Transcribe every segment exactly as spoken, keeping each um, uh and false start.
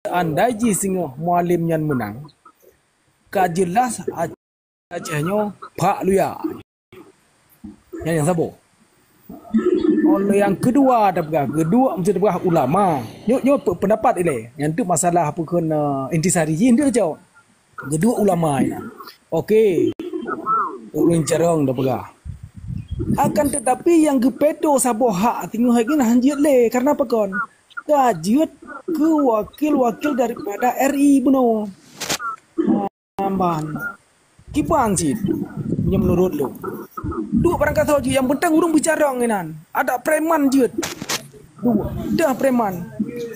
seandai jih singoh Mualem nyan meunang, ka jeulaih Aceh nyoe phak luya. Nyan nyang saboh. Nyang keudua tapeugah, keudua meusti tapeugah ulama. Nyoe, nyoe pe-, peundapat ilée. Nyang tu masalah apa kheun, eh, intisari jih ndeuk jaweueb. Keudua ulama inan. Oke. Ureuëng carông tapeugah. Akan tetapi nyang geupeudong saboh hak teungoh hai keunan han jeuet lé. Karena apa kon? Ka jeuet keu wakil-wakil daripada R I bunoe. Amban. Kiban cit, meunyoe meunurot lôn. Duek barangkasoe jih, nyang peunteng ureuëng beucarông inan. Adak preman jeuet. Duek, dah preman.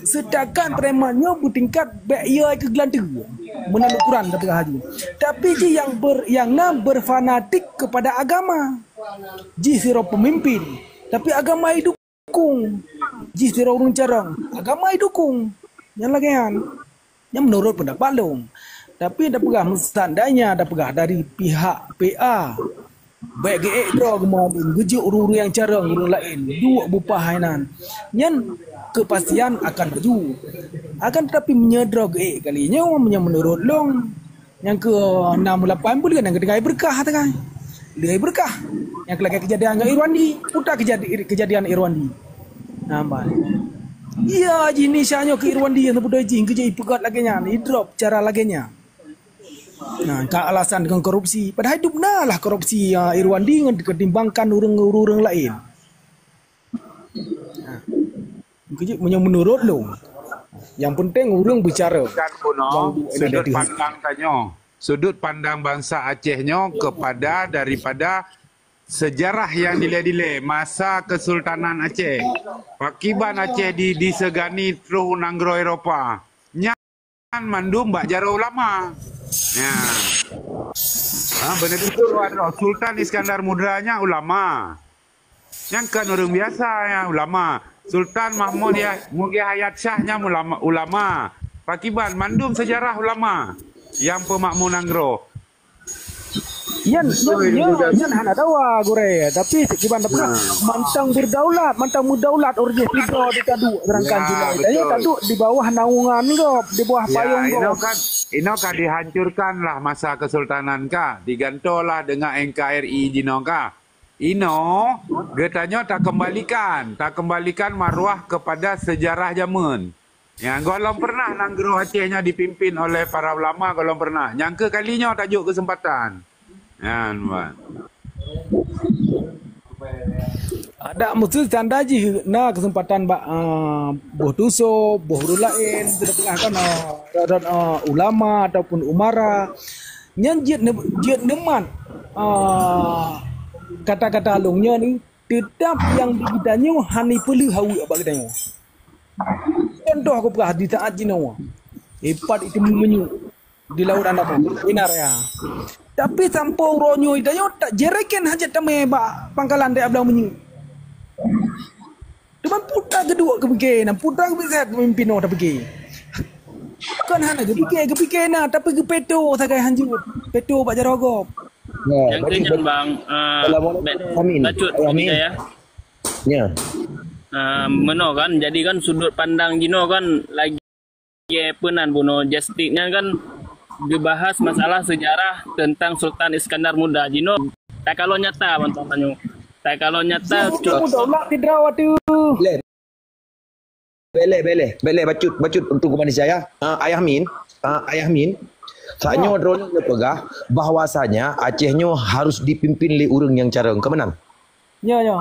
Setakat preman nyoe beutingkat bék yai keu geulanteue. Meunan ukuran tapeugah jih. Tapi jih nyang ber-, nyang na berfanatik kepada agama. Jih sidroe peumimpin. Tapi agama idukung. Jih sidroe ureuëng carông. Agama idukung. Nyang lagée nyan. Nyan meunurot peundapat lôn. Tapi tapeugah meuseandainya tapeugah dari pihak P A, bék geuék droe geumoe lôn geujok ureuëng-ureuëng nyang carông ureuëng laén duek bupah hai nan. Nyan keupastian akan maju. Akan tetapi meunyoe droe geuék kali nyoe, meunyoe meunurot lôn, nyang keu enam lapan buleuen nyang keu tinggai beureukat tinggai. Lheueh beureukat. Nyang keu lagée keujadian ngon Irwandi, putra keujadi-, keujadian Irwandi. Nampak. Iya, jih Nisha nyoe keu Irwandi nyang seupeudoe jih, geujak ipeugét lagée nyan, idrop cara lagée nyan. Nah, ka alasan deungon korupsi. Padahai dum na lah korupsi, ah, Irwandi ngon ketimbangkan ureuëng-ureuëng laén. Nah, geujak meunyoe meunurot lôn. Yang penting ureuëng bicara. Kan bunoe, sudut pandang tanyoe. Sudut pandang bansa Aceh nyoe kepada daripada sejarah nyang dilée-dilée masa Kesultanan Aceh. Pakiban Aceh di, disegani troh nanggroe Eropa. Nyan mandum bak jaroe ulama. Ya. Ha, beuna tutoe Sultan Iskandar Muda nyan ulama. Nyan kon ureuëng biasa nyan ulama. Sultan Mahmud ya, Mughiyah Hayat Shah nyan ulama, ulama. Pakiban mandum sejarah ulama nyang peumakmu nanggroe. Nyan, nyan, nyan, nyan hana dawa gurée, tapi kiban dapeugah mantong berdaulat, mantong meudaulat ureuëng jih tiba di taduek, sedangkan jinoe tanyoe taduek di bawah naungan gob, di bawah payong gob. Inoe kan, inoe ka dihancurkan lah masa kesultanan ka, digantoe lah dengan N K R I jinoe ka. Inoe geutanyoe takembalikan, takembalikan maruah kepada sejarah jameun. Ya, gohlom pernah nanggroe Aceh nyoe dipimpin oleh para ulama, gohlom pernah. Nyang keu kali nyoe tajok keuseumpatan. Nyan, Wan. Adak meusti tanda jih na keuseumpatan bak, ah, boh Tusob, boh ureuëng laén, tengah kan, ah, ulama ataupun umara. Nyan jeuet ne-, jeuet neumat, ah, kata-kata lôn nyoe ni, teutap nyang di geutanyoe hana peuleueh haweuek bak geutanyoe. Contoh kupeugah di saat jinoe, ipat itu meunyeuk di laut Andamon, inan raya. Tapi sampoe uroe nyoe tanyoe tak jereken hajat tamé bak pangkalan dek ablang meunyeuk. Teuma putra geuduek geupike, na putra geupike pemimpin nyoe tapike. Kon hana geupike, geupike na, tapi geupeto sagai hanjeuet. Peto bak jaroe gob. Ya, nyang keu nyan bang, ah, Assalamualaikum. Amin. Bacut, Amin. Ya. Ya. Ah, meunoe kan, jadi kan sudut pandang jinoe kan lagi peunan bunoe Justik nyan kan geubahas masalah sejarah tentang Sultan Iskandar Muda. Jinoe takalon nyata mantong tanyoe. Takalon nyata. Jinoe muda ulak sidroe tu. Leh. Beleh, beleh, beleh bacut, bacut untuk Malaysia ya. Ah, Ayah Min, ah, Ayah Min. Saat nyoe droeneuh neupeugah bahwasanya Aceh nyoe harus dipimpin lé ureuëng nyang carông. Keumeunang? Ya, ya.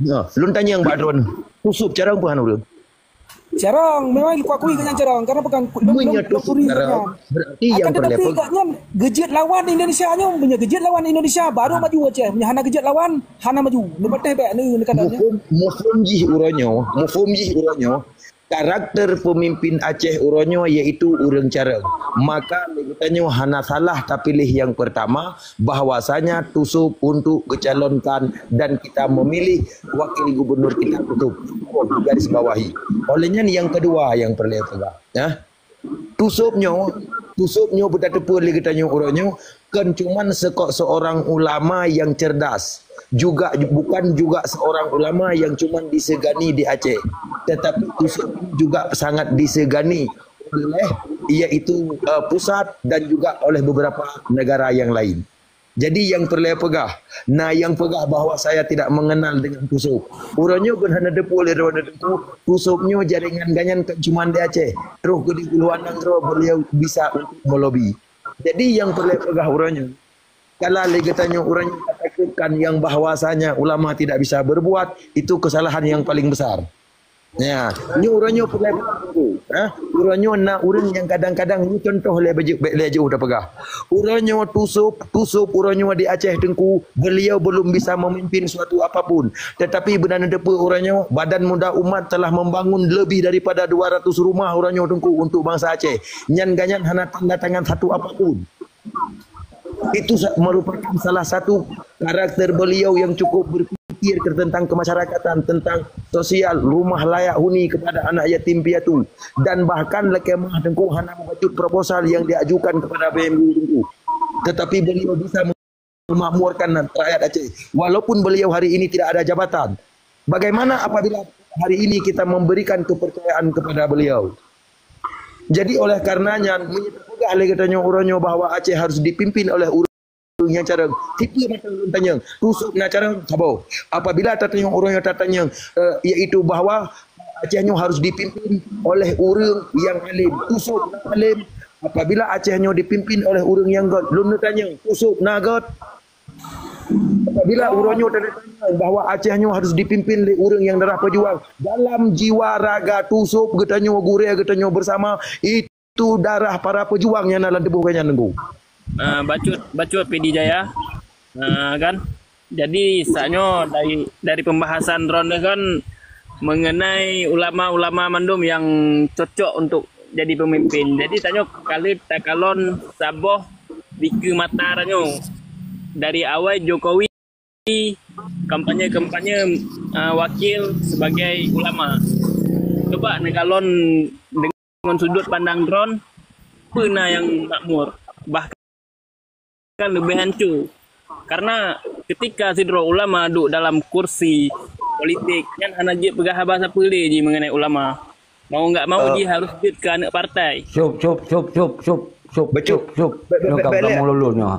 Ya, lôn tanyong bak droeneuh. Tusob carông peue hana ureuëng? Carông, memang kuakui gobnyan carông. Karena bukan Meunyoe Tusob carông, berarti nyang peureulée peugah. Akan tetapi gobnyan geujeuet lawan Indonesia nyoe. Meunyoe geujeuet lawan Indonesia, baru maju Aceh. Meunyoe hana geujeuet lawan, hana maju. Neupatéh bék, neu-, neukadan nyan. Mufhum, mufhum jih uroe nyoe, mufhum jih uroe nyoe, karakter pemimpin Aceh uroe nyoe yaitu ureuëng carông. Maka lé geutanyoe hana salah tapiléh nyang pertama, bahwasanya Tusob untuk geucalonkan dan kita memilih wakil gubernur kita Tusob. Garis bawahi. Oleh nyan nyang keudua nyang peureulée peugah, ya. Tusob nyoe, Tusob nyoe beutateupeue lé geutanyoe uroe nyoe, kon cuman sekok seorang ulama yang cerdas, juga bukan juga seorang ulama yang cuman disegani di Aceh, tetapi Tusob juga sangat disegani oleh, iaitu, eh, pusat dan juga oleh beberapa negara yang lain. Jadi, nyang peureulée peugah, na nyang peugah bahwa saya tidak mengenal dengan Tusop. Uroe nyoe kon hana teupeue lé droeneuh Teungku, Tusop nyoe jaringan gobnyan kon cuma di Aceh. Troh keudeh u luwa nanggroe beliau bisa untuk melobi. Jadi, nyang peureulée peugah uroe nyoe, kalau lé geutanyoe uroe nyoe tatakutkan nyang bahwasanya ulama tidak bisa berbuat, itu kesalahan yang paling besar. Ya, nyoe uroe nyoe peureulée, ha? Uroe nyoe na ureuëng nyang kadang-kadang nyoe contoh lé baju, lé jeuh tapeugah. Uroe nyoe Tusop, Tusop uroe nyoe di Aceh Teungku, beliau belum bisa memimpin suatu apapun. Tetapi beunan teupeue uroe nyoe, Badan Muda Umat telah membangun lebih daripada dua ratus rumah uroe nyoe Teungku untuk bangsa Aceh. Nyan gobnyan hana tanda tangan satu apapun. Itu sa-, merupakan salah satu karakter beliau yang cukup berpikir ke-, tentang kemasyarakatan, tentang sosial, rumah layak huni kepada anak yatim piatu, dan bahkan lakée meuah Teungku hana membacut proposal yang diajukan kepada B M U Teungku. Tetapi beliau bisa memakmurkan rakyat Aceh, walaupun beliau hari ini tidak ada jabatan. Bagaimana apabila hari ini kita memberikan kepercayaan kepada beliau? Jadi, oleh karenanya, meunyoe tapeugah lé geutanyoe uroe nyoe bahwa Aceh harus dipimpin oleh ureuëng nyang carông, tipe mata ureuëng tanyong, Tusop na carông, saboh. Apabila tatanyong uroe nyoe tatanyong, eh, yaitu bahwa Aceh nyoe harus dipimpin oleh ureuëng nyang alim, Tusop na alim. Apabila Aceh nyoe dipimpin oleh ureuëng nyang gét, lôn neutanyong, Tusop na gét? Apabila uroe nyoe tanda tangan bahwa Aceh nyoe harus dipimpin lé ureuëng nyang darah pejuang, dalam jiwa raga Tusop geutanyoe, gurée geutanyoe bersama, itu darah para pejuang nyang na lam tuboh gobnyan Teungku. Ah, bacut, bacut Pidie Jaya. Ah, kan? Jadi, saat nyoe dari, dari pembahasan droeneuh kan mengenai ulama-ulama mandum yang cocok untuk jadi pemimpin. Jadi, tanyoe ka lheueh takalon saboh dikeue mata tanyoe. Dari awai Jokowi kampanye-kampanye, eh, wakil sebagai ulama. Coba neukalon deungon sudut pandang droen, peue na nyang makmur. Bahkan kan leubeh hanco. Karena ketika sidroe ulama duek dalam kursi politik, nyan hana jeuet peugah haba sapeue lé jih mengenai ulama. Mau enggak mau, eh, jih harus jeuet keu aneuk partai. Syup, syup, syup, syup, syup, syup, Betul. Syup, syup. Be-, be-, Nyoe be-, ka belek. Kamoe lulus nyoe.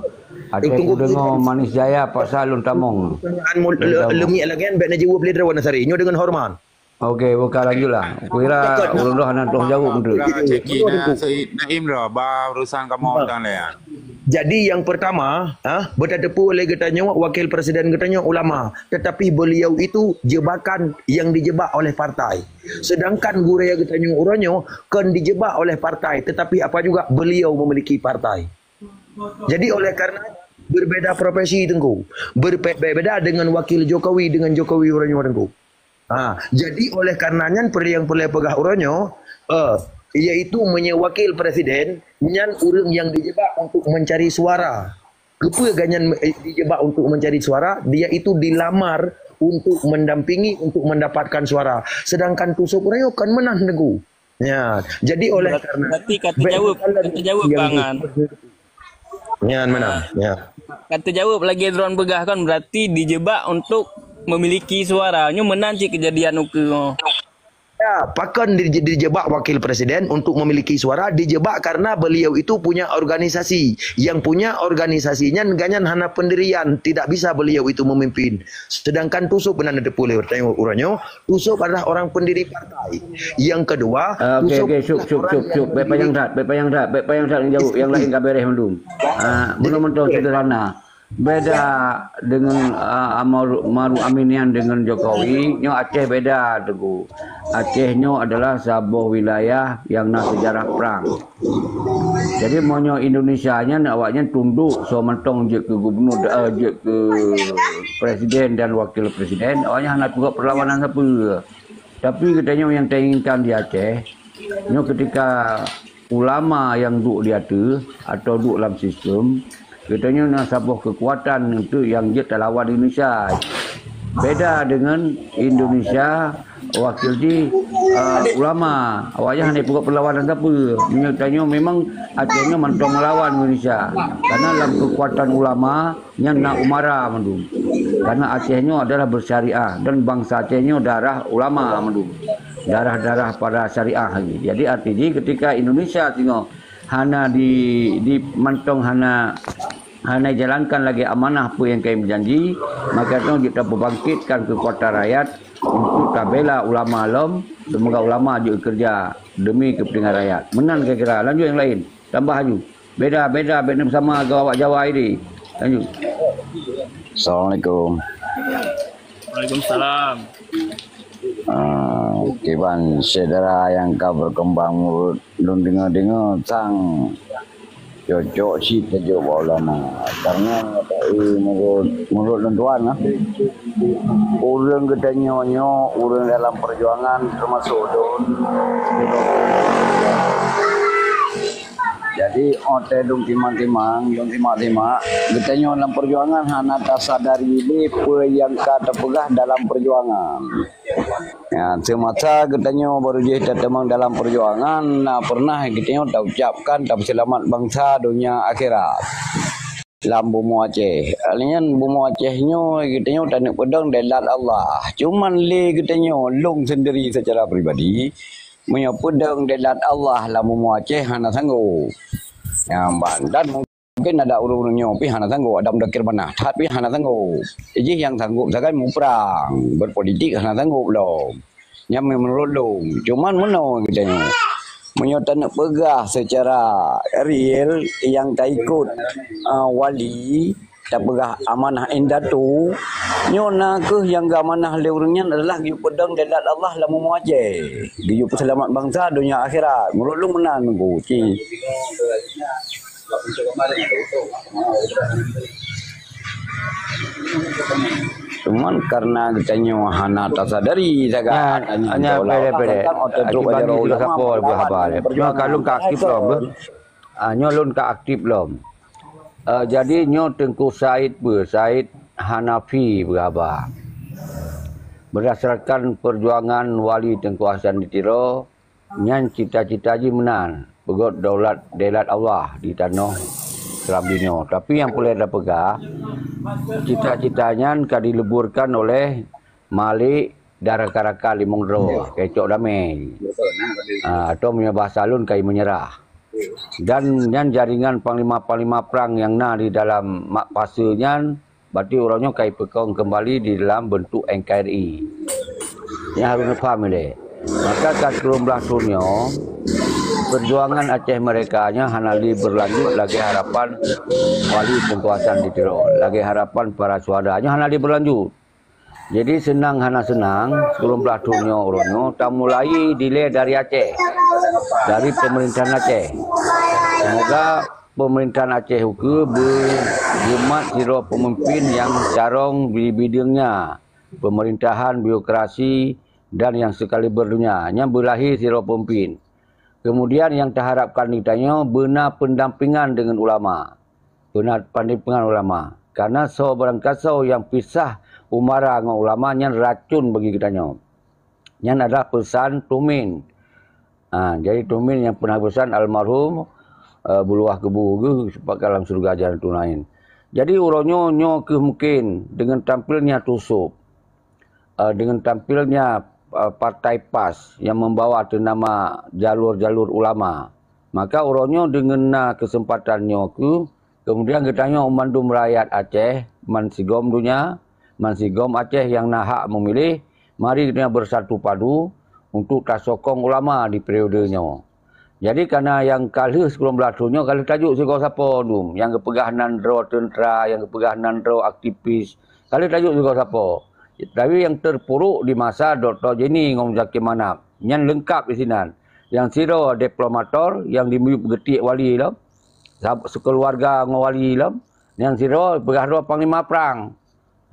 Até Tunggu, kudeungoe tunggu. Manis Jaya pasal lôn tamong. Pertanyaan mul-, Lôn le-, tamong. Leumik lagée nyan, bék neujaweueb lé droeneuh Sari. Nyoe deungon hormat. Okey, buka lanjutlah. Kuira ureuëng droe hana troh jaweueb menteri. Udah, cek Naim dah, ba urusan kamu. Nah. Tang lé. Jadi yang pertama, ha, beutateupeue lé geutanyoe wakil presiden geutanyoe ulama, tetapi beliau itu jebakan yang dijebak oleh partai. Sedangkan gurée geutanyoe uroe nyoe kon dijebak oleh partai, tetapi apa juga beliau memiliki partai. Jadi oleh karena berbeda profesi Teungku, berbe-, berbeda dengan wakil Jokowi dengan Jokowi uroe nyoe Teungku. Ha, jadi oleh karena nyan peue nyang peureulée peugah uroe nyoe, eh, yaitu meunyoe wakil presiden nyan ureuëng yang dijebak untuk mencari suara. Keupeue gobnyan, eh, dijebak untuk mencari suara? Dia itu dilamar untuk mendampingi, untuk mendapatkan suara. Sedangkan Tusop uroe nyoe kon meunan Teungku. Ya, jadi oleh Berat-, karena berarti ka teujaweueb, ka teujaweueb yang Bang An. Nyan meunan, ya. Ka teujaweueb lagée droen peugah kan, berarti dijebak untuk memiliki suara. Nyoe meunan cit keujadian ukeue nyoe. Ya, pakon di-, dijebak wakil presiden untuk memiliki suara, dijebak karena beliau itu punya organisasi. Yang punya organisasi nyan gobnyan hana pendirian, tidak bisa beliau itu memimpin. Sedangkan Tusop pernah neuteupeue lé uroe nyoe, Tusop adalah orang pendiri partai. Yang kedua, Ah, okey, Tusop okey, syup, adalah syup, orang syup, yang syup. Bèk panyang that, bèk panyang that, bèk panyang that nyang jaweueb. Yang laén ka bèrèh mandum. Ah, meunoe mantong sederhana. Beda dengan, ah, Amaru-, Maruf Amin nyan dengan Jokowi, nyoe Aceh beda, Teungku. Aceh nyoe adalah saboh wilayah yang na sejarah perang. Jadi, meunyoe Indonesia nyan, awaknyan tunduk soe mantong jeuet keu gubernur, eh, jeuet keu presiden dan wakil presiden, awaknyan hana teuka perlawanan sapeue. Tapi geutanyoe nyang tainginkan di Aceh, nyoe ketika ulama nyang duek di ateueh atau duek lam sistem, geutanyoe na saboh keukuatan untuk nyang jeuet talawan Indonesia. Beda dengan Indonesia, wakil jih, eh, ulama. Awaknyan hana peugot perlawanan sapeue. Meunyoe tanyoe memang Aceh nyoe mantong melawan Indonesia. Karena lam keukuatan ulama, nyan na umara mandum. Karena Aceh nyoe adalah bersyariah dan bangsa Aceh nyoe darah ulama mandum. darah-darah para syariah lagi. Jadi arti jih ketika Indonesia singoh hana di, di mantong hana, hana dijalankan lagi amanah apa yang kami berjanji, maka tu kita bangkitkan kekuatan rakyat untuk tabela ulama lom, semoga ulama juga kerja demi kepentingan rakyat. Meunan kira-kira, lanjut yang lain. Tambah laju. Beda, beda, beda sama agama awak Jawa ini. Lanjut. Assalamualaikum. Waalaikumsalam. Ah, kiban syedara nyang ka berkembang menurut lôn dengar-dengar sang cocok cit tajok bak ulama. Karena, eh, menurut, menurut lôn tuan lah, ureueng geutanyoe nyoe, ureueng dalam perjuangan termasuk lôn. Jadi, oh, teuh dong timang-timang, dong simak-simak, geutanyoe lam perjuangan hana tasadari lé peue nyang ka tapeugah dalam perjuangan. Ya, semasa geutanyoe baru jih tateumang dalam perjuangan, na pernah geutanyoe taucapkan tapeuseulamat bansa donya akhirat lam bumoe Aceh. Nyan bumoe Aceh nyoe geutanyoe taneuk peudong dailat Allah. Cuman lé geutanyoe lôn sendiri secara pribadi, meunyoe peudong dailat Allah lam bumoe Aceh hana sanggob. Nyang ban dan mungkin ada ureueng-ureueng nyoe pih hana sanggob, ada mudakir manah that pih hana sanggob. Jih nyang sanggob sagai muprang, berpolitik hana sanggob lom. Nyan menurut lôn. Cuman meunoe geutanyoe, meunyoe taneuk peugah secara real nyang taikot, ah, wali, tapeugah amanah indatu, nyoe na kheueh nyang geuamanah lé ureueng nyan adalah geuyue peudong dailat Allah lam bumoe Aceh. Geuyue peuseulamat bansa donya akhirat. Menurut lôn meunan, Teungku. Ci. Cuman karena geutanyoe hana tasadari sagai. Ya, hanya hanya beda-beda. Akibat ni juga siapa berhaba dia. Nyoe ka lôn ka aktif lom, beuh. Ah, nyoe lôn ka aktif lom. Eh, jadi nyoe Teungku Said peue? Said Hanafi berhaba. Berdasarkan perjuangan Wali Teungku Hasan di Tiro, nyan cita-cita jih meunan, peugöt daulat dailat Allah di tanoh Serambi nyoe. Tapi nyang peureulèe tapeugah, cita-cita nyan ka dileburkan oleh Malik dan rakan-rakan limong droe, keu cok damé. Ah, atau meunyoe bahasa lôn, ka menyerah. Dan nyan jaringan panglima-panglima prang nyang na di dalam mak paseue nyan, berarti uroe nyoe ka ipeukong keumbali di dalam beuntuk N K R I. Nyan harôh neupaham ilèe. Maka ka sikureueng blaih thôn nyoe, perjuangan Aceh Merdeka nyan hana lé berlanjut lagèe harapan Wali Teungku Hasan di Tiro, lagèe harapan para syuhada nyan hana lé berlanjut. Jadi seunang hana seunang, sikureueng blaih thôn nyoe uroe nyoe tamulai dilèe dari Aceh, dari pemerintahan Aceh. Semoga pemerintahan Aceh ukeue beu-, beumat sidroe pemimpin nyang carông di bideueng nyan, pemerintahan, birokrasi, dan nyang sekaliber donya, nyan beulahé sidroe pemimpin. Kemudian nyang taharapkan di tanyoe beuna pendampingan deungon ulama. Beuna pendampingan ulama. Karena soe barangkasoe nyang pisah umara ngon ulama nyan racun bagi geutanyoe. Nyan adalah peusan Tumin. Ha, jadi Tumin nyang peunah peusan almarhum, eh, Buluwah Keubu geuh seupaka lam syeuruga Jannatul Naim. Jadi uroe nyoe, nyoe kheueh mungken deungon tampilnya Tusop, eh, deungon tampilnya, eh, partai pas nyang membawa teu nama jalur-jalur ulama. Maka uroe nyoe deungon na keuseumpatan nyoe kheueh, keumudian geutanyoe mandum rakyat Aceh, man sigom donya, man sigom Aceh nyang na hak meumiléh, mari geutanyoe beusatu padu untuk tasokong ulama di periode nyoe. Jadi, kana nyang ka lheueh sikureueng blaih thôn nyoe ka lheueh tajok sigoe sapo dum, nyang geupeugah nan droe teuntra, nyang geupeugah nan droe aktivis, ka lheueh tajok sigoe sapo. Tapi nyang terpuruk di masa Doktor Jenny ngon Muzakir Manaf, nyan leungkap di sinan. Nyang sidroe diplomator nyang dimiyueb geutiek wali lom, sab-, sekeuluwarga ngon wali lom, nyang sidroe peugah droe panglima prang.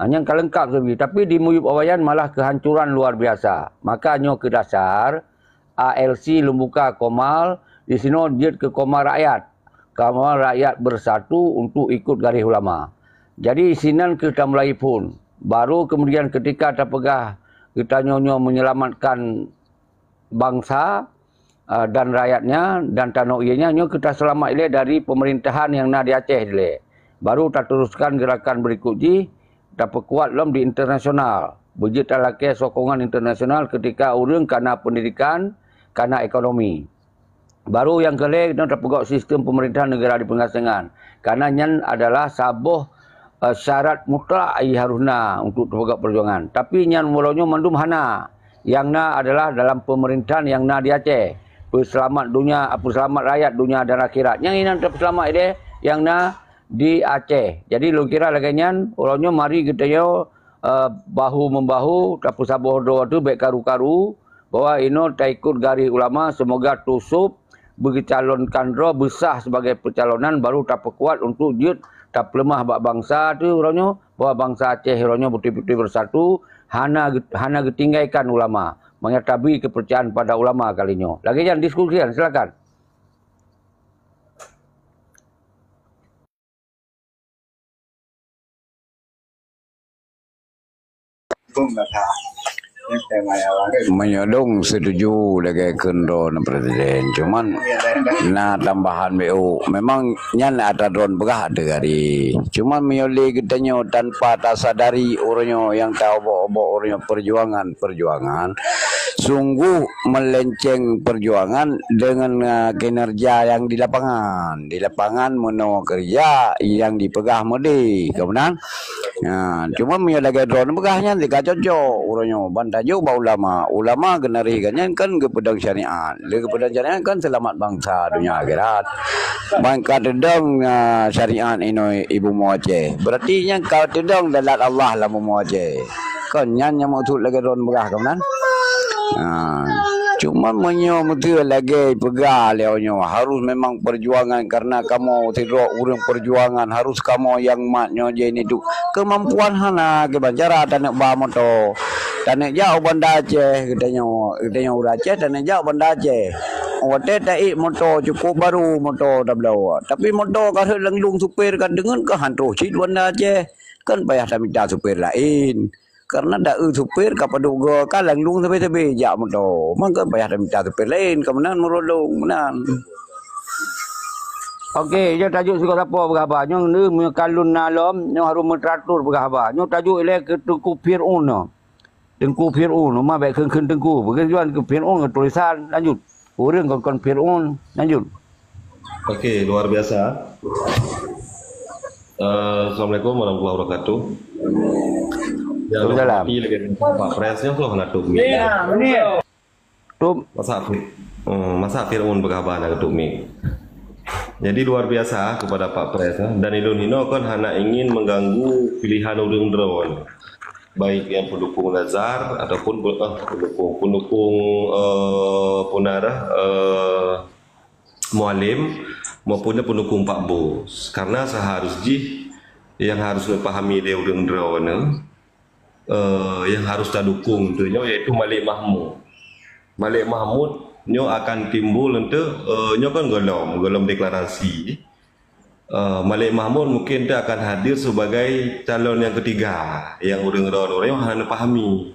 Ha, nyang ka leungkap sabe, tapi di miyueb awaknyan malah keuhancuran luar biasa. Maka nyoe keu dasar A L C lôn buka Komal, di sinoe jeuet keu Komal Rakyat. Komal Rakyat Bersatu untuk ikut garéh ulama. Jadi sinan kheueh tamulai phon. Baru kemudian ketika tapeugah geutanyoe nyoe menyelamatkan bansa, eh, dan rakyatnya dan tanoh ié nyan, nyoe kheueh taseulamat ilèe dari pemerintahan nyang na di Aceh dilèe. Baru tateruskan gerakan berikut jih, tapeukuat lom di internasional. Beujeuet talakée sokongan internasional keutika ureuëng kana peundidikan, kana ekonomi. Baru nyang keu lhée, nyoe tapeugok sistem peumeurintahan neugara di peungasengan. Karena nyan adalah saboh, eh, syarat mutlak nyang harus na untuk tapeugok peujuangan. Tapi nyan uroe nyoe mandum hana. Nyang na adalah dalam peumeurintahan nyang na di Aceh. Peuseulamat donya, peuseulamat rakyat donya dan akhirat. Nyang inan tapeuseulamat ilée nyang na di Aceh. Jadi lôn kira lagée nyan, uroe nyoe mari geutanyoe, eh, bahu-membahu, tapeusaboh droe teuh bék karu-karu, bahwa inoe taikot garéh ulama, seumoga Tusop beugeucalonkan droe beusah sibagai peucalonan, baru tapeukuat untuk jeuet tapeuleumah bak bansa teuh uroe nyoe, bahwa bansa Aceh uroe nyoe beutôi-beutôi beusatu, hana ge-, hana geutinggaikan ulama, mangat tabi keupeurcayaan pada ulama kali nyoe. Lagée nyan diskusikan, silakan. Meunyoe lôn setuju lagée kheun droeneuh Presiden, cuman na tambahan B O. Memang nyan ata droeneuh peugah teuh gari. Cuman meunyoe lé geutanyoe tanpa tasadari uroe nyoe nyang taobok-obok uroe nyoe perjuangan-perjuangan, sungguh melenceng perjuangan dengan, ah, kinerja yang di lapangan. Di lapangan meunoe keureuja nyang dipeugah meudeh, ka meunan? Ha, cuma meunyoe lagée droeneuh peugah nyan teuka cocok uroe nyoe ban tajok bak ulama. Ulama geunaréh geuh nyan kan geupeudong syariat. Lé geupeudong syariat kan seulamat bansa donya akhirat. Ban ka teudong, ah, syariat inoe i bumoe Aceh, berarti nyan ka teudong dalat Allah lam bumoe Aceh. Kon nyan nyang maksud lagée droeneuh peugah, ka meunan? Ha. Cuma meunyoe meuteue lagée peugah lé nyoe, harus memang perjuangan karena kamoe sidroe ureuëng perjuangan, harus kamoe nyang mat nyoe jih nyoe tu. Keumampuan hana, kiban cara taneuk ba moto. Taneuk jak u Banda Aceh, geutanyoe, geutanyoe ureuëng Aceh, taneuk jak u Banda Aceh. Watée taék moto, cukup baru moto tabloe. Tapi moto ka rhot lam lueng supir ka deungon ka han troh cit u Banda Aceh. Kan payah tamita supir laén. Karena da-eu supir ka padub goe ka lam lueng sabe-sabe jak moto. Mangkon payah tamita supir laén, ka meunan meurulong meunan. Oke, nyoe tajok sigoe sapo peugah haba. Nyoe neu meunyoe ka lôn na lom, nyoe harôh meuteratur peugah haba. Nyoe tajok ilée keu Teungku Fir'aun nyoe. Teungku Fir'aun, uma bék kheun-kheun teungku. Beugeutuan keu Fir'aun ngon tulisan, lanjut. Ureuëng kon-kon Fir'aun, lanjut. Oke, luar biasa. Eh, Assalamualaikum warahmatullahi wabarakatuh. Waalaikumsalam. Lagi Pak Pres nyoe keuh na tuek mic. Tuek. Masa Fir-, eh, masa Fir'aun peugah haba na tuek mic. Jadi luar biasa kepada Pak Pres, eh. Dan ulôn hinoe kan hana ingin mengganggu pilihan ureuëng droe. Baik yang pendukung Nazar ataupun pe-, eh, pendukung, pendukung, eh, Punara, eh, Mualem maupun pendukung Pak Bos. Karena seharus jih yang harus dipahami lé ureuëng droeneuh, eh, yang harus tadukung tu nyoe yaitu Malik Mahmud. Malik Mahmud nyoe akan timbul untuk, eh, nyoe kan golom, golom deklarasi. Eh, Malik Mahmud mungkin dia akan hadir sebagai calon yang ketiga yang ureuëng droeneuh hana pahami.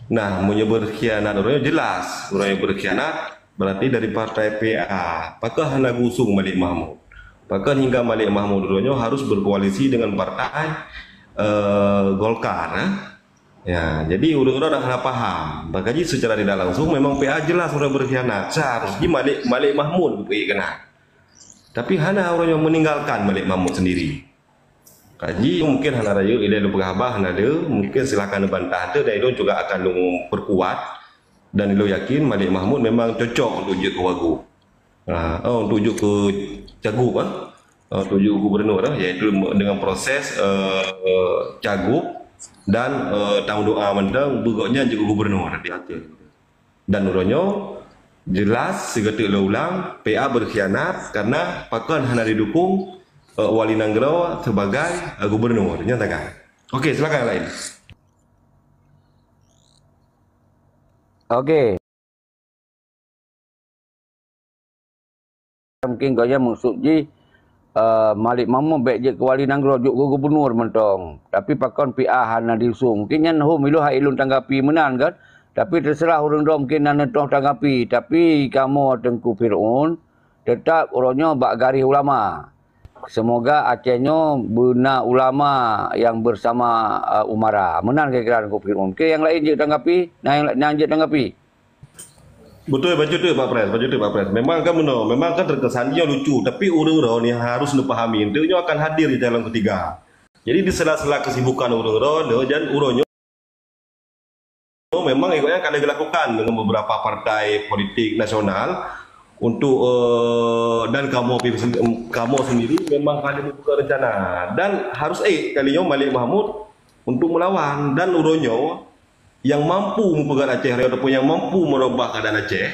Nah, meunyoe berkhianat ureuëng jelas, ureuëng yang berkhianat berarti dari partai P A. Pakon hana geuusung Malik Mahmud? Pakon hingga Malik Mahmud uroe nyoe harus berkoalisi dengan partai, eh, Golkar, eh? Ya, jadi ureuëng droeneuh hana paham. Maka jih secara tidak langsung memang P A jelas ureuëng berkhianat. Seharusnya Malik, Malik Mahmud geupeue keunan. Tapi hana ureuëng nyoe meninggalkan Malik Mahmud sendiri. Kaji mungkin hana rayeuk ilée lôn peugah haba hana le, mungkin silakan neubantah teuh dan ulôn juga akan lôn perkuat dan ulôn yakin Malik Mahmud memang cocok untuk jeuet keu wagub. Ha, oh, untuk jeuet keu cagup, ah. Oh, untuk jeuet keu gubernur, ah, iaitu dengan proses, eh, eh, cagup dan, eh, tameudoa mantong beu gobnyan jeuet keu gubernur di Aceh. Dan uroe nyoe jelas sigoe teuk lôn ulang, P A berkhianat karena pakon hana didukung, eh, wali nanggroe sebagai, eh, gubernur. Nyan sagai. Oke, silakan yang lain. Oke. Mungkin gobnyan maksud jih, eh, Malik Mahmud bék jeuet keu wali nanggroe, jeuet keu gubernur mantong. Tapi pakon P A hana diusung. Mungkin nyan hom ilôn hai ilôn tanggapi meunan kan. Tapi terserah ureuëng droe mungkin na neutoh tanggapi. Tapi kamoe Teungku Fir'aun tetap uroe nyoe bak garéh ulama. Semoga Aceh nyoe beuna ulama yang bersama, eh, umara. Meunan kira-kira Teungku Fir'aun. Oke, yang lain jeuet tanggapi? Nah, yang, yang jeuet tanggapi? Betul, bacut tu, Pak Pres. Bacut tu, Pak Pres. Memang kan benar. Memang kan terkesan dia lucu. Tapi ureuëng droe ni harus dipahami. Untuk nyoe akan hadir di calon ketiga. Jadi di sela-sela kesibukan ureuëng droe, dan ureuëng nyoe memang ikutnya akan dilakukan dengan beberapa partai politik nasional untuk, eh, dan kamoe pi-, kamoe sendiri memang ada membuka rencana dan harus eh kali nyoe Malik Mahmud untuk melawan dan uroe nyoe yang mampu mempeugah Aceh Raya ataupun yang mampu merubah keadaan Aceh,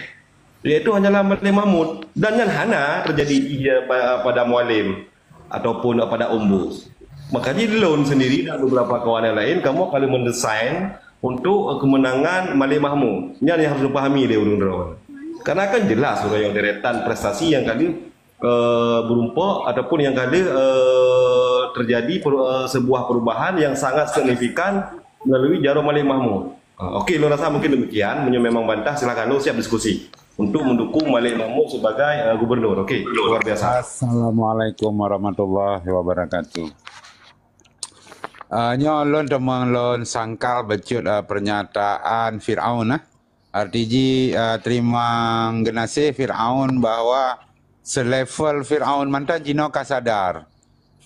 iaitu hanyalah Malik Mahmud. Dan nyan hana terjadi pada, pada Mualim ataupun pada Ombus. Makanya lôn sendiri dan beberapa kawan yang lain, kamu akan mendesain untuk kemenangan Malik Mahmud. Nyan yang harus dipahami oleh ureuëng droe. Karena kan jelas ureuëng yang deretan prestasi yang kali eh, berumpok ataupun yang kali eh, terjadi per, eh, sebuah perubahan yang sangat signifikan melalui jarum Malik Mahmud. Ah, okey, lôn rasa mungkin demikian. Menyuai memang bantah, silakan lôn siap diskusi untuk mendukung Malik Mahmud sebagai eh, gubernur. Okey, luar biasa. Assalamualaikum warahmatullahi wabarakatuh. Uh, nyoe lôn teumang lôn sangkal bacut uh, pernyataan Firaun. Uh. Arti ji uh, terima geunaséh Firaun bahwa selevel Firaun mantong jinoe ka sadar.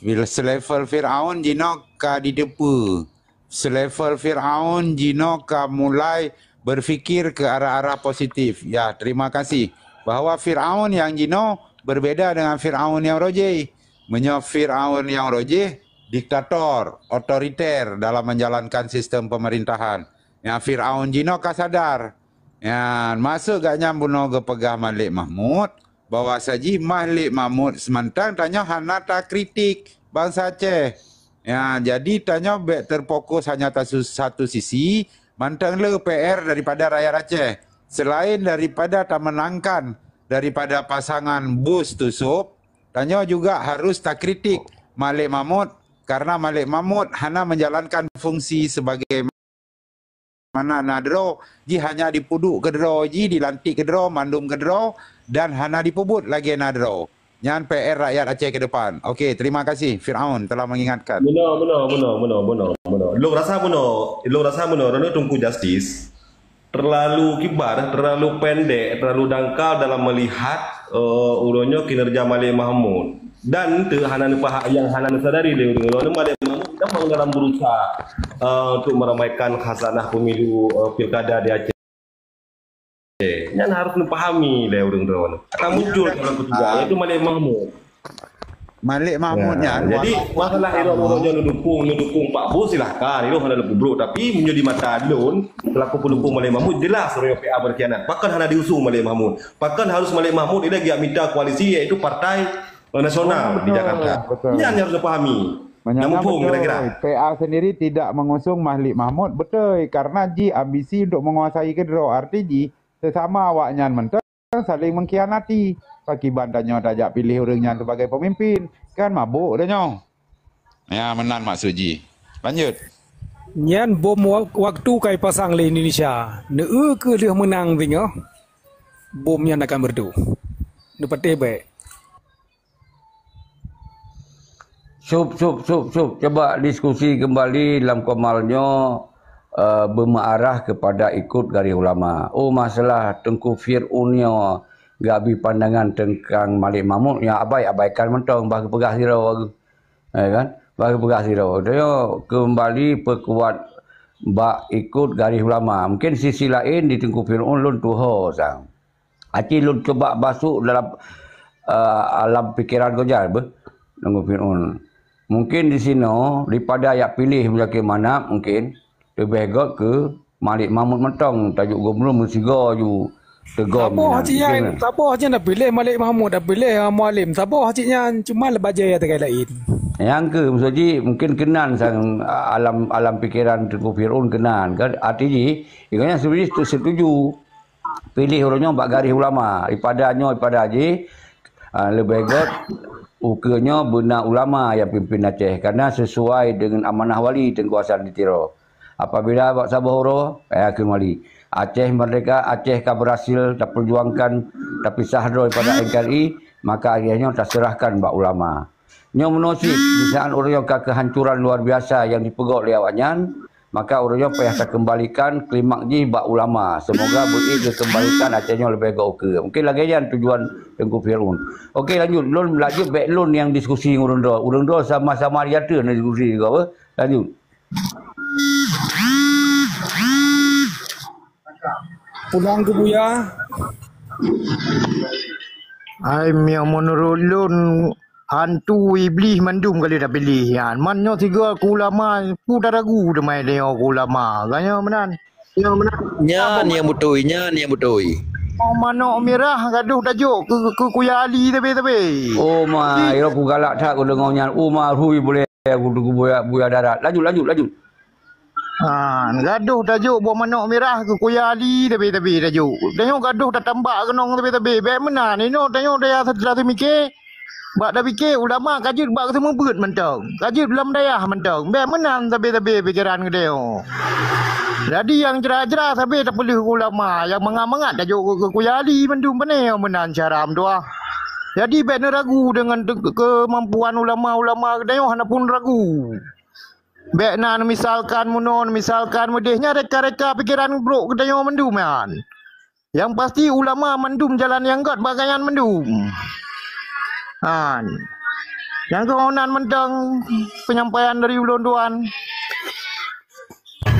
Selevel Firaun jinoe ka diteupeu. Selevel Firaun jinoe ka mulai berpikir ke arah-arah positif. Ya, terima kasih. Bahwa Firaun yang jinoe berbeda dengan Firaun yang rojih. Meunyoe Firaun yang rojih, diktator, otoriter dalam menjalankan sistem pemerintahan. Yang Firaun jinoe ka sadar. Ya, masuk gak nyang bunoe geupeugah Malik Mahmud, bahwa saji Malik Mahmud seumantang tanyoe hana takritik bansa Aceh. Ya, jadi tanyoe bek terfokus hanya tasu-, satu sisi, mantong le P R daripada rakyat Aceh. Selain daripada tamenangkan daripada pasangan Bus Tusop, tanyoe juga harus takritik Malik Mahmud karena Malik Mahmud hana menjalankan fungsi sebagai mana na droe, ji hanya dipuduk keu droe ji, dilantik keu droe, mandum keu droe, dan hana dipeubuet lagée na droe. Nyan P R rakyat Aceh ke depan. Okey, terima kasih Firaun telah mengingatkan. Benar, benar, benar, benar, benar, benar. Lôn rasa benar, lôn rasa benar, Rano Teungku Justice terlalu kibar, terlalu pendek, terlalu dangkal dalam melihat uh, uroe nyoe kinerja Malik Mahmud. Dan tu hana neupaha-, yang hana neusadari lé ureuëng nyoe, Malik Mahmud memang dalam berusaha uh, untuk meramaikan khazanah pemilu uh, pilkada di Aceh. Nyan harus dipahami lé ureuëng droe. Akan muncul dalam ketiga, iaitu Malik Mahmud. Malik Mahmud ya, nyan jadi masalah iro ureuëng nyoe neudukung, neudukung Pak Bus, silahkan, iro hana leuku brok, tapi meunyoe di mata lôn selaku pendukung Malik Mahmud, jelas ureuëng P A berkhianat. Pakon hana diusung Malik Mahmud? Pakon harus Malik Mahmud ila giak mita koalisi iaitu partai eh, nasional di Jakarta. Betul. Nyan yang harus dipahami. Yang muphom kira-kira. P A sendiri tidak mengusung Malik Mahmud, betul, karena ji ambisi untuk menguasai kedroe. Arti ji sesama awaknyan mantong saling mengkhianati. Pakiban tanyoe tajak pilih ureuëng nyan sebagai pemimpin. Kan mabuk tanyoe. Ya, meunan maksud ji. Lanjut. Nyan bom wa-, waktu ka ipasang lé Indonesia. Neu keuh lheueh meunang singoh, bom nyan akan meuredu. Neupatéh bék. Sup, sup, sup, sup. Cuba diskusi kembali lam komal nyoe, eh, bermuarah kepada ikut garis ulama. Oh, masalah Teungku Fir'aun nyoe gabi pandangan tentang Malik Mahmud, ya abai, abaikan mantong, bah geupeugah sidroe. Ya kan? Bah geupeugah sidroe. Dia kembali perkuat bak ikut garis ulama. Mungkin sisi lain di Teungku Fir'aun lôn tuho sang. Aci lôn coba masuk dalam, eh, alam pikiran gojal beh, Teungku Fir'aun. Mungkin di sinoe, daripada yak pilih Muzakir Manaf, mungkin leubeh göt keu Malik Mahmud mantong, tajuk gubernur meusigoe ju teugom. Saboh inan, cit nyan, saboh cit nyan dah pilih Malik Mahmud, dah pilih, ah, Mualim. Saboh cit nyan, cuma leubajée nyang teuka laén. Nyang keu, maksud jih, mungkin keunan sang, ah, alam, alam pikiran Teungku Fir'aun keunan. Kan, arti jih, ikatnya setuju, setuju. Pilih ureuëng nyoe bak garis ulama. Daripada nyoe, daripada jih, ah, leubeh göt, ukeue nyoe beuna ulama nyang pimpin Aceh. Karena sesuai dengan amanah wali Teungku Hasan di Tiro. Apabila bak saboh uroe, eh, keumbali. Aceh merdeka, Aceh ka berhasil taperjuangkan, tapisah droe daripada N K R I, maka akhirnya taserahkan bak ulama. Nyoe meunoe cit, di saat ureuëng nyoe ka keuhancuran luar biasa nyang jipeugét lé awaknyan, maka ureuëng nyoe payah takeumbalikan klimak jih bak ulama. Seumoga beuék geukeumbalikan Aceh nyoe leubeh gét ukeue. Mungken lagée nyan tujuan Teungku Fir'aun. Oke, lanjut. Lôn lanjut bék lôn nyang diskusi ngon ureuëng droe. Ureuëng droe sama-sama di ateueh na diskusi juga, apa? Lanjut. Pulang ke Buya. Ai, meunurot lôn, hantu iblih mandum ka lheueh tapiléh nyan. Man nyoe sigoe keu ulama, peue taragu teuma nyoe keu ulama. Ka nyoe meunan. Nyoe meunan. Nyan nyang beutôi, nyan nyang beutôi. Oh, manok mirah gadoh tajok keu, keu Kuya Ali sabe-sabe. Oh ma, ya ku galak that ku deungoe nyan. Oh ma, hui boleh aku Teungku Buya, Buya Darat. Lanjut, lanjut, lanjut. Ha, gadoh tajok buah manok mirah keu Kuya Ali tabe-tabe tajok. Tanyoe gadoh tatambak keunong tabe-tabe. Bék meunan, inoe tanyoe daya seutra seumiké. Bak tapiké ulama ka jeuet bak seumeubeuet mantong. Ka jeuet lam dayah mantong. Bék meunan tabe-tabe pikeran geutanyoe. Jadi nyang jra-jra sabe tapeuleueh ulama, nyang mangat-mangat tajok keu, keu Kuya Ali mandum pane meunan cara meutuah. Jadi bék neuragu deungon te-, keumampuan ulama-ulama geutanyoe hana pun ragu. Bék na neumisalkan meunoe, neumisalkan meudeh, nyan reka-reka pikeran brok geutanyoe mandum nyan. Nyang pasti ulama mandum jalan nyang gét bak gobnyan mandum. Han. Nyang keuhonan mantong penyampaian dari ulôn tuan.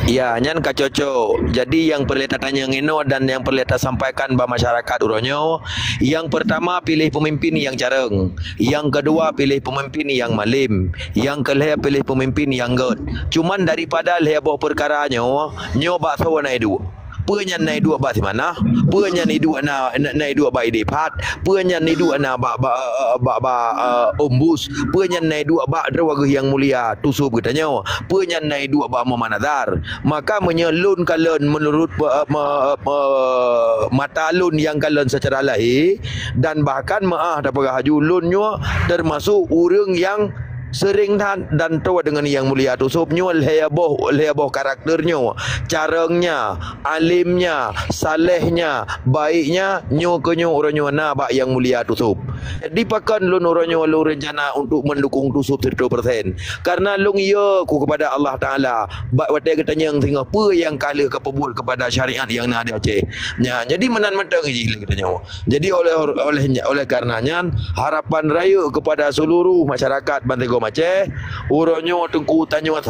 Ya, nyan ka cocok. Jadi nyang peureulée tatanyong inoe dan nyang peureulée tasampaikan bak masyarakat uroe nyoe, nyang peurtama piléh peumimpin nyang carông. Nyang keudua, piléh peumimpin nyang malem. Nyang keulhée, piléh peumimpin nyang gét. Cuman daripada lhée boh peukara nyoe, nyoe bak soe na iduek? Peue nyan na iduek bak Simanah? Peue nyan iduek na, na, na iduek bak Idiphat? Peue nyan iduek na bak, bak, bak, bak, eh, Ombus? Peue nyan na iduek bak droe geuh nyang mulia Tusub geutanyoe? Peue nyan na iduek bak Muhammad Nazar? Maka meunyoe lôn kalon meunurot pe-, me-, me-, mata lôn nyang kalon seucara lahé, dan bahkan meuáh tapeugah laju lôn nyoe teumasok ureuëng nyang seuring that dan toe deungon Yang Mulia Tusub nyoe lhée boh, lhée boh karakter nyoe, carông nya, alem nya, saleh nya, baik nya, nyoe keu nyoe uroe nyoe na bak Yang Mulia Tusub. Jadi pakon lôn uroe nyoe lôn reuncana untuk meundukung Tusub siratoh persen. Karena lôn yo ku kepada Allah Taala, bak watée geutanyong singoh peue nyang ka lheueh kapeubuet kepada syariat nyang na di Aceh. Nya, jadi meunan mantong jih lé geutanyoe. Jadi oleh, oleh, oleh karena nyan, harapan rayeuk kepada seluruh masyarakat Bantigom Aceh, uroe nyoe Teungku tanyoe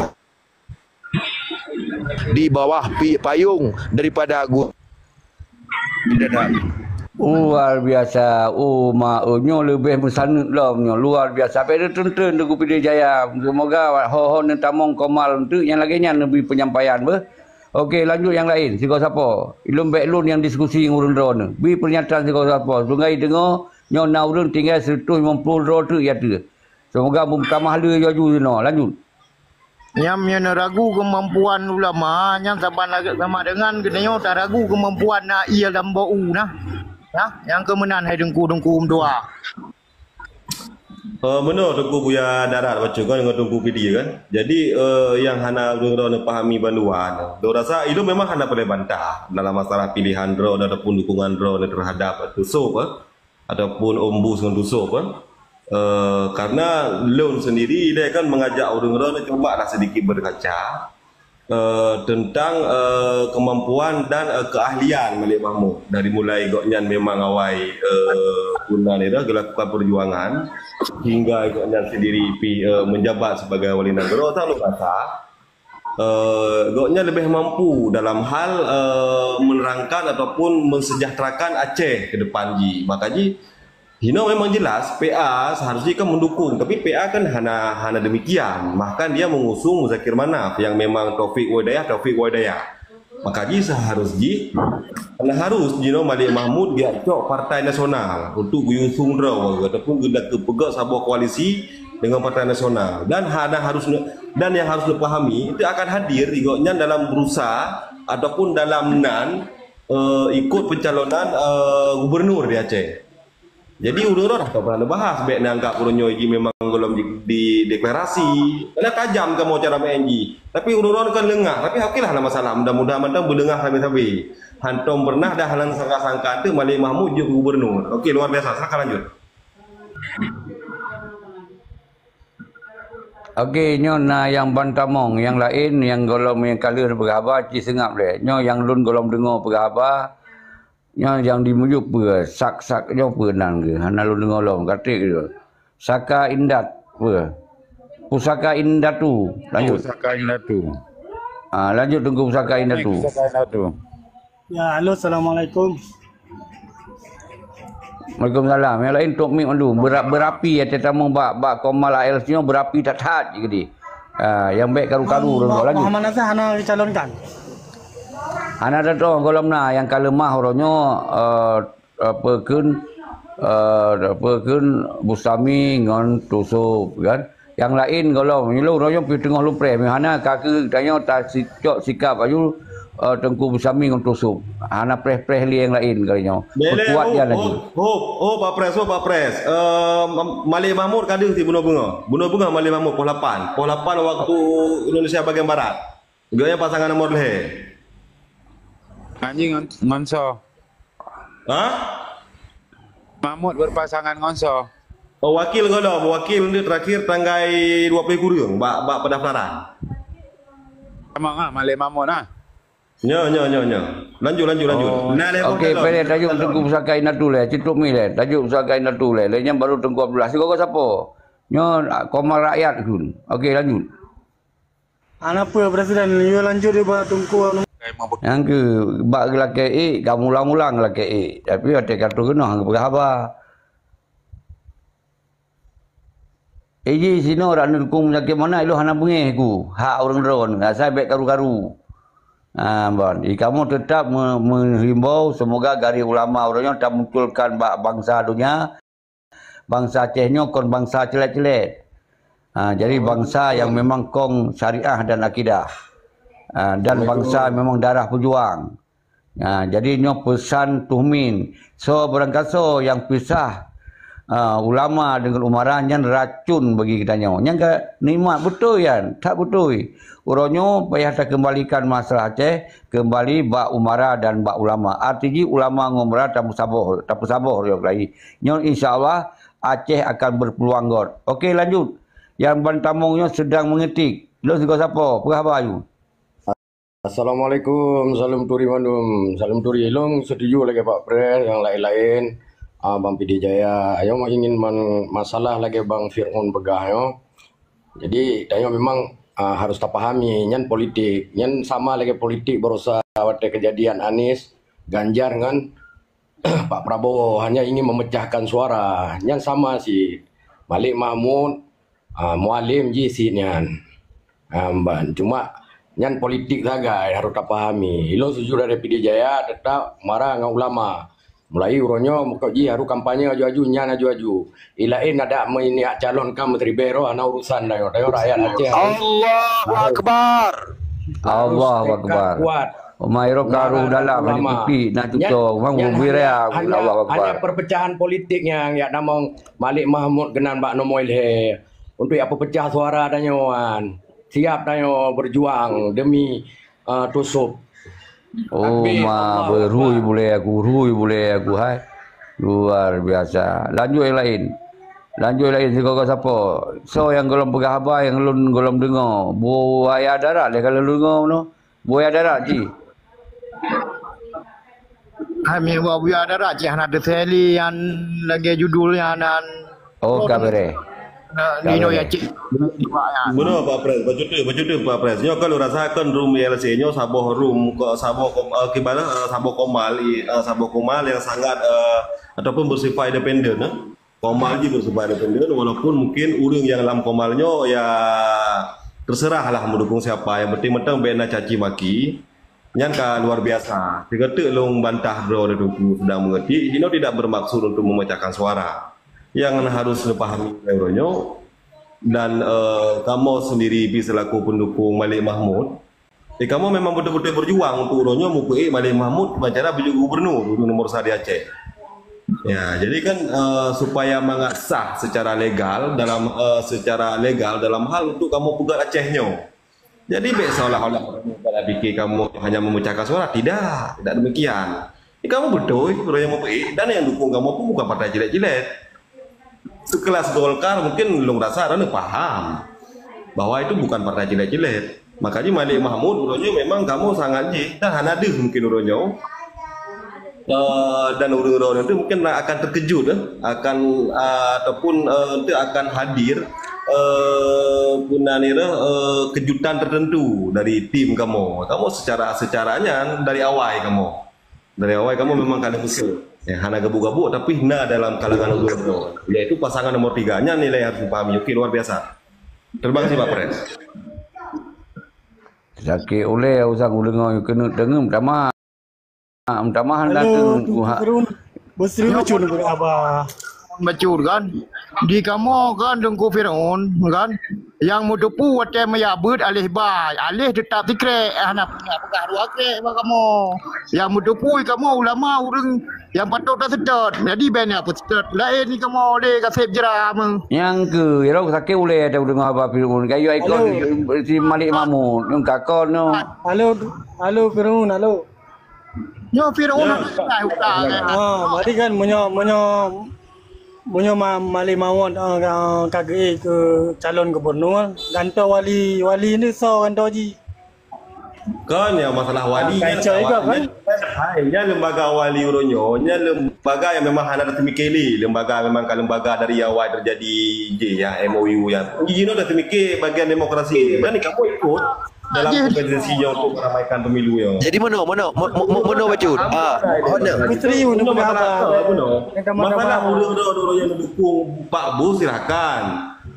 di bawah pi-, payong daripada gu-, Luar biasa. Oh, ma, oh, nyoe leubeh meusaneut lom nyoe. Luar biasa. Sampai teuntreun Teungku Pidie Jaya. Semoga ho-ho neutamong komal untuk nyang lagée nyan neubri penyampaian beuh. Oke, lanjut nyang laén. Sigoe sapo? Ilôn bék lôn nyang diskusi ngon ureuëng droe nyoe. Bri pernyataan sigoe sapo. Seunggai deungoe, nyoe na ureuëng tinggai seratus lima puluh droe teuk ya teuh. Semoga meutamah le laju jinoe. Lanjut. Nyam nyoe ragu keumampuan ulama, nyang saban lagée sama dengan geutanyoe taragu keumampuan na ie lam bau na. Nah, nyang keumeunan hai deungku-deungku meudoa. Eh, meunoe Teungku Buya Darat bacut kan ngon Teungku Pidie kan. Jadi, eh, nyang hana ureuëng droe neupahami bandua nyoe. Lôn rasa ilôn memang hana peureulée bantah dalam masalah pilihan droe ataupun dukungan droe terhadap Tusub, eh, ataupun Ombus ngon Tusub, eh. Eh, karena lôn sendiri dia kan mengajak ureuëng droe cubalah sedikit berkaca. Eh, tentang, eh, kemampuan dan, eh, keahlian Malik Mahmud. Dari mulai gobnyan memang awai, eh, guna ni dah gelakukan perjuangan, hingga gobnyan sendiri pi, eh, menjabat sebagai wali nagara, tak lôn rasa, eh, gobnyan lebih mampu dalam hal, eh, menerangkan ataupun mensejahterakan Aceh ke depan ji. Maka ji, Hino memang jelas P A seharusnya kan mendukung, tapi P A kan hana, hana demikian. Bahkan dia mengusung Muzakir Manaf yang memang Taufik Wai Dayah, Taufik Wai Dayah. Maka ji seharus ji, hana harus jinoe Malik Mahmud geujak cok Partai Nasional untuk geuyue usung droe ataupun geuda keupeugah saboh koalisi dengan Partai Nasional. Dan hana harus, dan yang harus dipahami, itu akan hadir gobnyan dalam bursa ataupun dalam nan, eh, ikut pencalonan, eh, gubernur di Aceh. Jadi, ureuëng droe dah ka pernah neubahas, bék neuanggap ureuëng nyoe jih memang gohlom di, di deklarasi. Karena tajam kamoe cara maén jih. Tapi ureuëng droe kan leungah. Tapi okelah, hana masalah. Mudah-mudahan mantong beuleungah sabe-sabe. Hantom pernah dah hana sangka-sangka teuk Malik Mahmud jeuet gubernur. Oke, luar biasa. Silakan lanjut. Okey, nyoe na nyang ban tamong, nyang laén, nyang gohlom nyang ka lheueh peugah haba, ci seungab lé. Nyoe nyang lôn gohlom deungoe peugah haba, nyoe nyang di miyueb peue, sak-sak nyoe peue nan geuh, hana lôn deungoe lom, katrek geuh. Saka Indat peue? Pusaka Indatu. Lanjut. Pusaka Indatu. Ah, lanjut Teungku Pusaka Indatu. Pusaka Indatu. Ya, halo, assalamualaikum. Waalaikumsalam. Nyang laén tok mik mandum. Bera-, berapi ya, teutamong bak, bak Komal A L C nyoe berapi that-that je geude. Ah, nyang bèk karu-karu. Muhammad, lanjut. Muhammad Nasir hana dicalonkan. Hana datang gohlom na nyang ka leumah uroe nyoe, eh, apa kheun, eh, apa kheun Bustami ngon Tusop kan. Nyang laén gohlom, nyoe lôn royong pih teungoh lôn preh. Meuhana ka keuh tanyoe tasicok sikap aju, eh, Teungku Bustami ngon Tusop. Hana preh-preh lé nyang laén kali nyoe. Lé, lé, Peukuat hop, nyan laju. Hop, hop, hop, Pak Pres, hop, Pak Pres. Eh, Ma-, Malik Mahmud ka deuh di bunoe beungoh. Bunoe beungoh Malik Mahmud, poh lapan. Poh lapan waktu Indonesia bagian Barat. Geuh nyan pasangan nomor lhèe. Anjing ngon, ngon soe? Hah? Mahmud berpasangan ngon soe? Oh, wakil gohlom, wakil ni terakhir tanggai dua puluh kureueng bak, bak pendaftaran. Sama ah, Malik Mahmud ah. Nyo, nyo, nyo, nyo. Lanjut, lanjut, lanjut. Oh, nah, okey, pede tajuk Teungku Pusaka Indatu lé, cit tok mik lé, tajuk Pusaka Indatu lé. Lé nyan baru Teungku Abdullah. Sigoe sapo? Nyoe, ah, Komal Rakyat kheun. Okey, lanjut. Hana peue, Presiden, yue lanjut yue bak Teungku. Nyang keu bak geulakèe ék, ka ulang-ulang geulakèe ék. Tapi watèe ka troh keunoe hana peugah haba. Iji sinoe dak neudukung meusakét meunan, ilôn hana beungèh ku hak ureueng droe, asai bèk karu-karu. Ha, ban. Jadi kamoe teutap me-, meuhimbau, seumoga garéh ulama uroe nyoe tamunculkan bak bansa donya, bansa Aceh nyoe kon bansa ceulet-ceulet. Ha, jadi bansa nyang memang kong syariah dan akidah. Ha, dan bansa memang darah peujuang. Ha, jadi nyoe peusan Tuh Min. Soe beurangkasoe nyang pisah, ha, ulama deungon umara nyan racun bagi geutanyoe. Nyan ka nikmat beutôi nyan, that beutôi. Uroe nyoe payah takeumbalikan masalah Aceh, keumbali bak umara dan bak ulama. Arti jih ulama ngon umara tapeusaboh, tapeusaboh yoh keuhai. Nyoe insya Allah Aceh akan berpeluang göt. Okey, lanjut. Nyang ban tamong nyoe sedang mengetik. Lôn sigoe sapo? Peugah haba aju. Assalamualaikum, salam turi mandum. Salam turi. Ilôn setuju lagèe Pak Pres, nyang laén-laén, ah, Bang Pidie Jaya. Ayo mau ingin man-, masalah lagèe Bang Fir'aun peugah nyoe. Jadi, tanyoe memang, ah, harus tapahami, nyan politik. Nyan sama lagèe politik barosa watèe kejadian Anies, Ganjar ngon Pak Prabowo hanya ingin memecahkan suara. Nyan sama si Malik Mahmud, ah, Mualem jih si nyan. Ah, ban. Cuma nyan politik sagai harus tapahami. Ilôn setuju dari Pidie Jaya tetap umara ngon ulama. Mulai uroe nyoe meukeujih harus kampanye aju-aju, nyan aju-aju. Ilaén adak meuniak calon ka meuteuribèe roh hana urusan dayoe. Dayoe rakyat Aceh. Allahu Akbar. Allahu Akbar. Kuat. Umai roh karu dalam hana pipi na cuco. Memang hanya, hanya perpecahan politik nyang yak namong Malik Mahmud geunan bak nomor lhèe. Untuk yak peupecahan suara tanyoe. Siap tanyoe berjuang demi, uh, Tusop. Oh, ma berhui bulèe aku, rhui bulèe aku hai. Luar biasa. Lanjut nyang laén. Lanjut nyang laén sigoe sapo? Soe nyang gohlom peugah haba nyang lôn gohlom deungoe? Buaya darat lé ka lôn deungoe nyoe. Buaya darat jih. Hai meuwa buya dara ceh hana teuseli nyan lagèe judul nyan nan. Oh, ka bereh. Nino ya cik. Beuna Pak Pres, bacut, bacut Pak Pres. Nyoe kalau rasakan room L C nyoe saboh room, ko-, saboh kom-, eh, gimana, eh, saboh komal, i-, eh, saboh komal yang sangat, eh, ataupun bersifat independen, eh. Komal jih bersifat independen, walaupun mungkin ureueng nyang lam komal nyoe ya terserah lah mendukung siapa. Yang penting mantong bèk na caci maki. Nyan ka luar biasa. Sigoe teuk lôn bantah droe Teungku sedang mengerti, jinoe tidak bermaksud untuk memecahkan suara. Yang harus dipahami lé uroe nyoe dan, eh, kamoe sendiri pih selaku pendukung Malik Mahmud, eh, kamoe memang betul-betul berjuang untuk uroe nyoe mupeuék Malik Mahmud bak cara beujeuet gubernur nomor satu di Aceh. Ya, jadi kan, eh, supaya mangat sah secara legal dalam, eh, secara legal dalam hal untuk kamoe peugöt Aceh nyoe. Jadi, bèk seolah-olah kamoe pada pikir kamoe hanya memecahkan suara. Tidak, tidak demikian. Jadi, kamoe beutôi, ureueng nyang mupeuék, dan nyang dukung kamoe pun bukan partai jilet-jilet. Sekelas Golkar mungkin lôn rasa droeneuh paham. bahwa itu bukan partai cilet-cilet. Makanya Malik Mahmud uroe nyoe memang kamoe sangat jih dan hana deuh mungkin uroe nyoe. Eh, dan ureuëng-ureuëng itu mungkin akan terkejut, eh, akan, eh, ataupun, eh, itu akan hadir, eh, puna nira, eh, kejutan tertentu dari tim kamoe. Kamoe secara, secaranya dari awai kamoe. Dari awai kamoe memang ka leumeusé. Ya, hana gabuk-gabuk, tapi na dalam kalangan ureuëng nyoe, yaitu pasangan nomor tiga. Nyan nilai harus dipahami. Oke, luar biasa. Terima kasih, Pak Pres. Sakét ulée usang uleungoe keuneuk teungeum tamah. Tamah hana Halo, teungeum Teungku ha. Firun. Beusri lucu nunggu Abah. Bacut kan. Di kamoe kan Teungku Fir'aun kan. Yang meutupu watée meuyak beuet aléh bai, aléh teutap sikrek, hana peugah dua krek bak kamoe. Yang meutupu kamoe ulama ureuëng yang patut taseutôt. Jadi ben apa seutôt? Laén ni kamoe lé kaseb jera meuh. Nyang keu, ya, sakét ulée ata deungoe haba Fir'aun. Kayu ikon Halo. Si Malik Mahmud, nyang kakon nyoe. Halo, halo Fir'aun, halo. Nyoe Fir'aun Ya. Hana peugah utang, eh. Ah, berarti kan meunyoe, meunyoe, meunyoe Ma-, Malik Mahmud, ah, ka, ka geuék keu calon gubernur, gantoe wali, wali ni soe gantoe jih? Kon nyang masalah wali Ah, nyan, kacau juga, kan? Nyan, hai, nyan lembaga wali uroe nyoe, nyan lembaga yang memang hana teumikir lé, lembaga memang ka lembaga dari awai terjadi je ya M O U ya. Jinoe dah teumikir bagian demokrasi. Dan kamu ikut dalam Jih. Kompetisi yang untuk meramaikan pemilu ya. Jadi meunoe, meunoe, meunoe, meunoe bacut. Ah, hana. Menteri Menurut untuk masalah apa? Apa, apa, apa? Yang kamu Masalah nak ureuëng-ureuëng yang mendukung Pak Bus, silakan.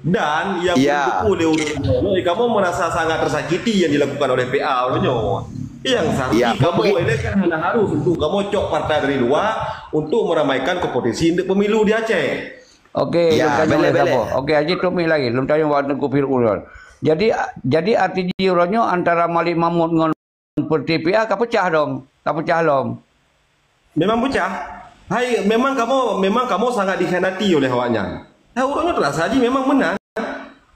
Dan yang Ya. Mendukung oleh ureuëng nyoe, kamu merasa sangat tersakiti yang dilakukan oleh P A uroe nyoe. Yang sakit Ya, kamu betul. Ini kan hana harus untuk kamu cok partai dari luar untuk meramaikan kompetisi untuk pemilu di Aceh. Okey, Ya, lôn tanyong belek, lé belek. Saboh. Okey, Haji Tommy lagi. Lôn tanyong bak Teungku Fir'aun. Jadi, jadi arti jih uroe nyoe antara Malik Mahmud ngon P T P A ka pecah dong. Ka pecah lom. Memang pecah. Hai, memang kamu, memang kamu sangat dikhianati oleh awaknyan. Hai, uroe nyoe terasa jih memang menang.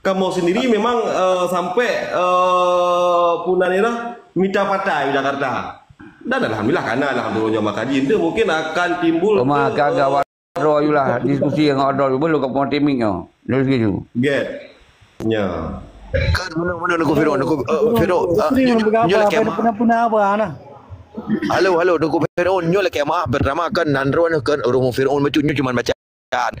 Kamu sendiri memang, eh, sampai, eh, puna nira mita partai di Jakarta. Dan alhamdulillah, karena alhamdulillah maka jih itu mungkin akan timbul Cuma ke, ke, ke eh, awak droe yulah diskusi ngon droe belum ke penting mik nyoe. Dari situ. Get. Nya. Kan mana, mana Teungku Fir'aun, Teungku, eh, Fir'aun, eh, Fir'aun nyo-, nyo-, nyoe lagèe mah. Pernah, pernah apa, nah? Halo, halo, Teungku Fir'aun, nyoe lagèe mah. Pertama kan nan droe kan ureueng Fir'aun bacut nyoe cuman bacaan.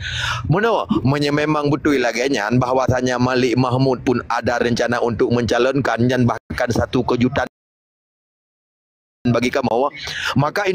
Meunoe, meunyoe memang beutôi lagèe nyan bahwasanya Malik Mahmud pun ada rencana untuk mencalonkan, nyan bahkan satu kejutan bagi kamoe, maka